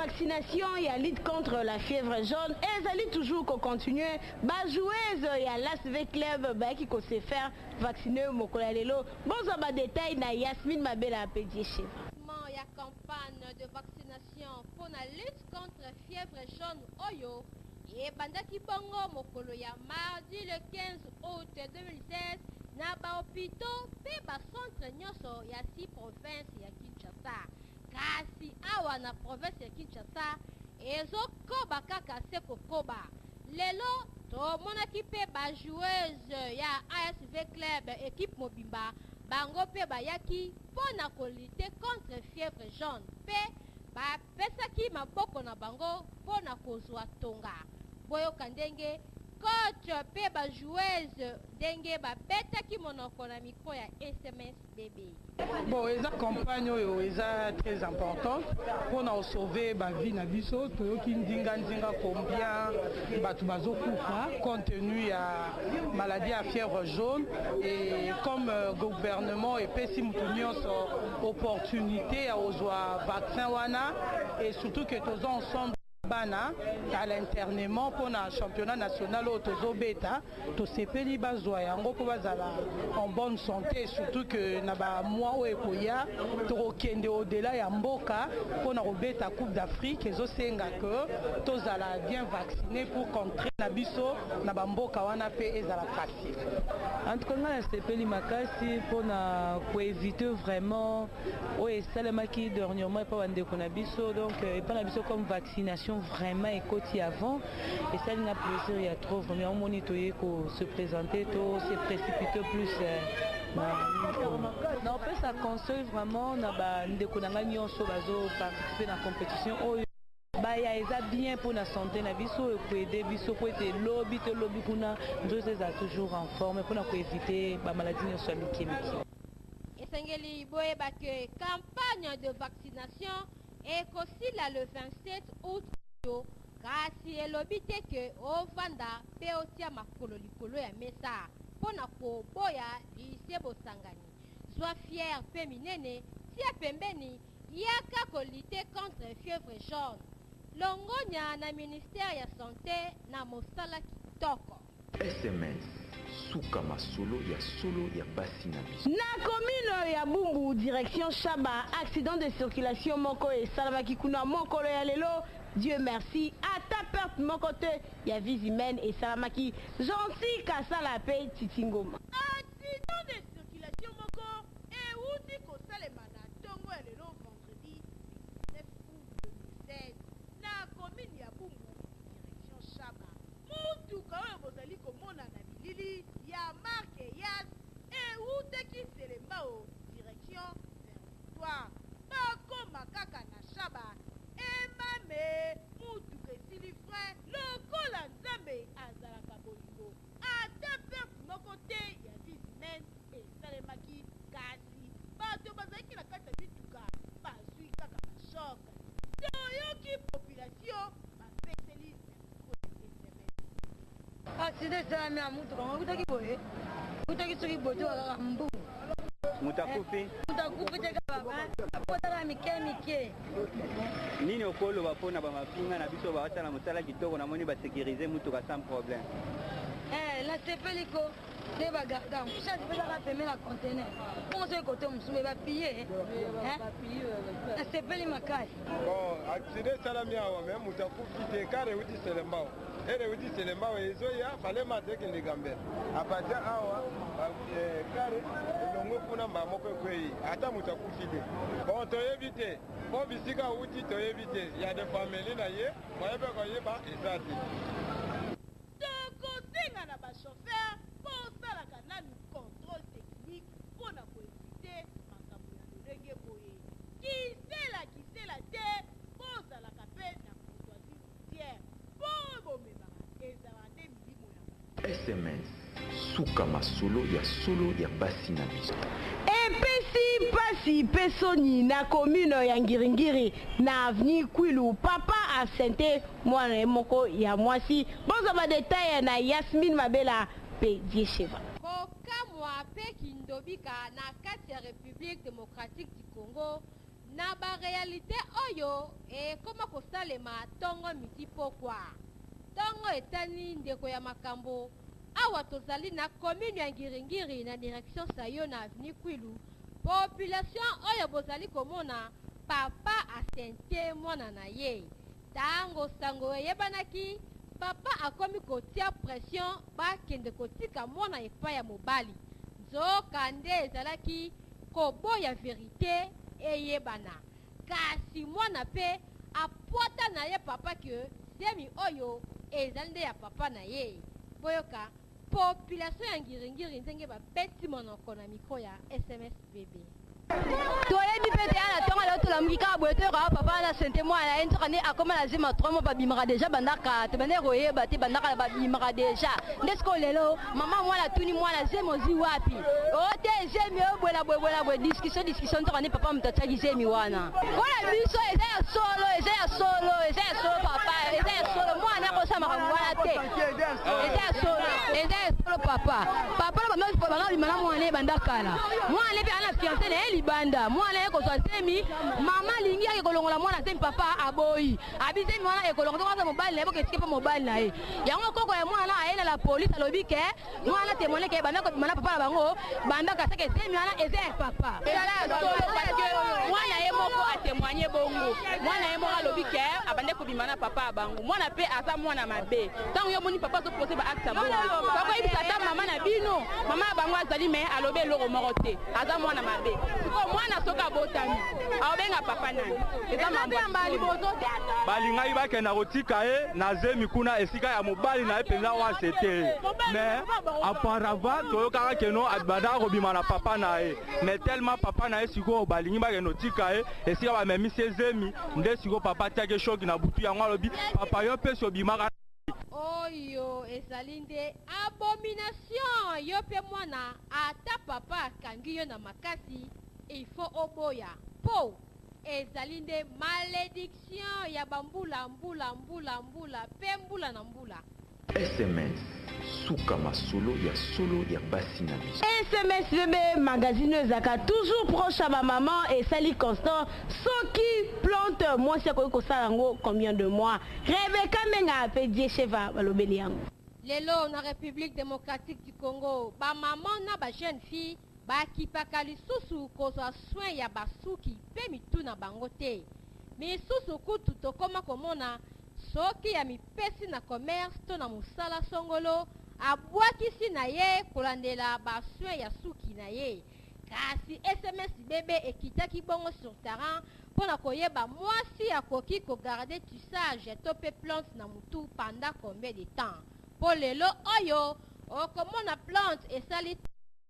vaccination ya lutte contre la fièvre jaune ezali toujours kocontinue. Bajoueuse ya l'ASV Club bayaki kose faire vacciner mokolo ya lelo. Bozwa badetail na Yasmine Mabela mpe Diesheva. Ya campagne de vaccination mpo na lutte contre fièvre jaune oyo ebandaki bongo mokolo ya mardi le 15 août 2016 na bahôpitaux mpe bacentre nyonso ya 6 province ya Kinshasa. Kasi awa na province ya Kinshasa ezokoba kaka se kokoba. Lelo tomonaki mpe bajoueuse ya ASV Club, équipe mobimba, bango mpe bayaki mpo na kolutter contre fièvre jaune mpe bapesaki maboko na bango mpo na kozwa tonga. Boyoka ndenge coach mpe bajoueuse ndenge babetaki monoko na micro ya SMS Bebe. Bon, eza campagne oyo eza très importante mpona kosauve bavie na biso. Toyoki ndinga-ndinga combien bato bazokufa compte tenu ya maladie ya fièvre jaune. Et comme gouvernement epesi motu nyonso opportunité ya kozwa vaccin wana, et surtout que toza ensemble bana à l'internement mpona championnat national oyo tozobeta, tosepeli bazwa yango mpo bazala en bonne santé, surtout que na bamois oyo ekoya tokokende au-delà ya mboka mpona kobeta Coupe d'Afrique. Ezosenga ke tozala bien vacciné pour qu'entrée na biso na bamboka wana mpe ezala facile. En tout cas, ngai nasepeli makasi mpona koéviter vraiment oyo esalemaki dernièrement epa bandeko na biso. Donc epa na biso, comme vaccination vraiment ekoti avant, esali nga plaisir ya trop vraiment. Omoni, toye se présenter, to se précipiter plus na opesa conseil vraiment na bandeko na ngai nyonso bazoparticipe na compétition oyo baya. Eza bien mpona santé na biso, ekoaider biso po ete lobi to lobi kuna nzoto ezala toujours en forme mpona koéviter bamaladi nyonso ya mike mike. Esengeli boyeba ke campagne de vaccination ekosila le 27 août oyo, kasi elobi te ke ovanda mpe otia makolo likolo ya mesa mpo na koboya lise bosangani. Zwa fiere mpe minene, tia pembeni, yaka kolutter contre fièvre jaune. Longonya na ministère ya Santé na mosala kitoko. SMS, suka masolo ya solo ya basi na biso. Na commune ya Bumbu, direction Shaba, accident de circulation moko esalamaki kuna mokolo ya lelo. Dieu merci, ata perte moko te ya vies humaines esalamaki. Gentil Kasala mpe Titingoma. Accident de circulation moko euti kosalema na ntongo ya lelo vendredi 19 août 2016 na commune ya Bumbu, direction Shaba. Mutuka oyo bozali komona na bilili ya marque Hiace ewutaki Selembao direction Victoire. Bakoma kaka na Shaba, emame mutuka esili frein. Lokola Nzambe azalaka bolingo, ata perte moko te ya vies humaines esalemaki, kasi bato bazalaki na kati ya mituka bazwi kaka bachoc. Toyoki population bapeseli na micro ya SMS. Accident esalami ya mutuka ngo ekutaki boye, ekutaki soki boye toka kaka mbu. Moto akufi? Moto akufi te, kaka apotaka mike mike. Nini okoloba mpona bamapinga na biso basala mosala kitoko? Namoni basécuriser mutuka sans problème. Nasepeli ko nde bagarde chance epesaka peme na conteneur bongo soki kote mosusu me bapille. Nasepeli makasi. Bon, accident esalami awa, me moto akufi te. Car euti Selembao, ere euti Selembao ezoya Falema te, ekende Gambela. Apartir awa car elongwe kuna, mbala moko ekwei, ata moto akufi te. Bon, toyebi te mpo bisika awuti, toyebi te ya de famille na ye, moyebe koyeba eza te. Tokosenga na bachauffeur bosalaka nanu contrôle technique mpo na koéviter makambo ya lolenge boye. Kisela kisela te, bozalaka mpe na courtoisie routière mpo bomemaka ezalaka nde milimo ya bato. SMS, suka masolo ya solo ya basi na biso. Epesi mpasi mpe soni na commune ya Ngiringiri, na avenue Kwilu, papa asente mwana ye moko ya mwasi. Bozwa badetail na Yasmine Mabela mpe Diesheva. Kokamwa mpe kindobika na kati ya République démocratique du Congo. Na ba realite oyo ekoma kosalema tongo midi pokwa. Tongo etani ndeko ya makambo, awa tozali na commune ya Ngiri-Ngiri na direction Sayo na avenue Kwilu, population oyo bozali komona papa a ceinte mwana na ye. Tango sango eyebanaki, papa akomi kotia pression bakende kotika mwana epai ya mobali. Nzoka nde ezalaki koboya verite eyebana. Kasi mwana pe apwata na ye papa que zemi oyo ezali nde ya papa na ye. Boyoka population ya Ngiri-Ngiri ndenge babeti monoko na micro ya SMS BB. Toyebi mpe te na ntongo lelo tolamuki kaka boye, toyokaka papa wana sente mwana na ye, nzoka nde akoma na zema 3 mois. Babimaka deja banda kala, tobandaki koyeba te, banda kala babimaka deja. Nde sikoyo lelo mama mwana atuni mwana: "Zemi ozwi wapi?" "O te, zemi oyo boye na boye, boye na boye." Discussion, discussion, nzoka nde papa moto atiaki zemi wana. Mpona biso eza ya solo, eza ya solo, eza ya solo papa, eza ya solo. Mwana akosala makambo wana te, eza ya solo, eza ya solo papa. Papa na banda bima na mwana ye banda kala, mwana mpe ana fiancé na ye libanda. Mwana ye kozwa zemi, mama alingi ake kolongola mwana zemi, papa aboyi, abi zemi wana ekolongola to aza mobali na ye, boke etike mpe mobali na ye. Yango koko ya mwana aye na la police, alobi ke mwana témoigne ke banda kobima na papa na bango banda kaseke, zemi wana eza ya papa. Ezala ya solo parce que mwana ye moko atémoigne bongo. Mwana ye moko alobi ke abande kobima na papa ya bango. Mwana mpe aza mwana mabe. Ntango yo omoni papa azopose baacte ya bongo, bakoyebisa ata mama na bino, mama ya bango azali, me alobi eloko moko te. Aza mwana mabe. Sikoyo mwana soki abotami, aobenga papa nani? Eza mambo. Balingaki bakenda kotika ye na zemi kuna esika ya mobali na ye mpenza wase te, mais auparavant toyokaka keno abandaka kobima na papa na ye, mais tellement papa na ye sikoyo balingi bakende kotika ye esika bamemisi ye zemi, nde sikoyo papa atiaki shoki na butu yango, alobi: "Papa, yo mpe si obimaka." Oyo ezali nde abomination. Yo mpe mwana, ata papa akangi yo na makasi, il faut oboya, mpo ezali nde malédiction ya bambula mbula mbula mbula mpe mbula na mbula. SMS, suka masolo ya solo ya basi na biso. SMS BB, magazine oyo ezalaka toujours proche ya bamama, esali constant soki plante mwasi akoki kosala yango combien de mois. Rebeka Menga mpe Diesheva balobeli yango. Lelo na République démocratique du Congo, bamama na bajeune fille bakipaka lisusu kozwa soin ya basuki mpe mitu na bango te. Misusu kutu tokóma komona soki ya mipesi na commerce to na mosala songolo, abwakisi na ye kolandela basoin ya suki na ye. Kasi SMS BB ekitaki bongo sur terrain mpo na koyeba mwasi akoki kogarder tissage to mpe plante na mutu pendant combien de temps, mpo lelo oyo okomona plante esali.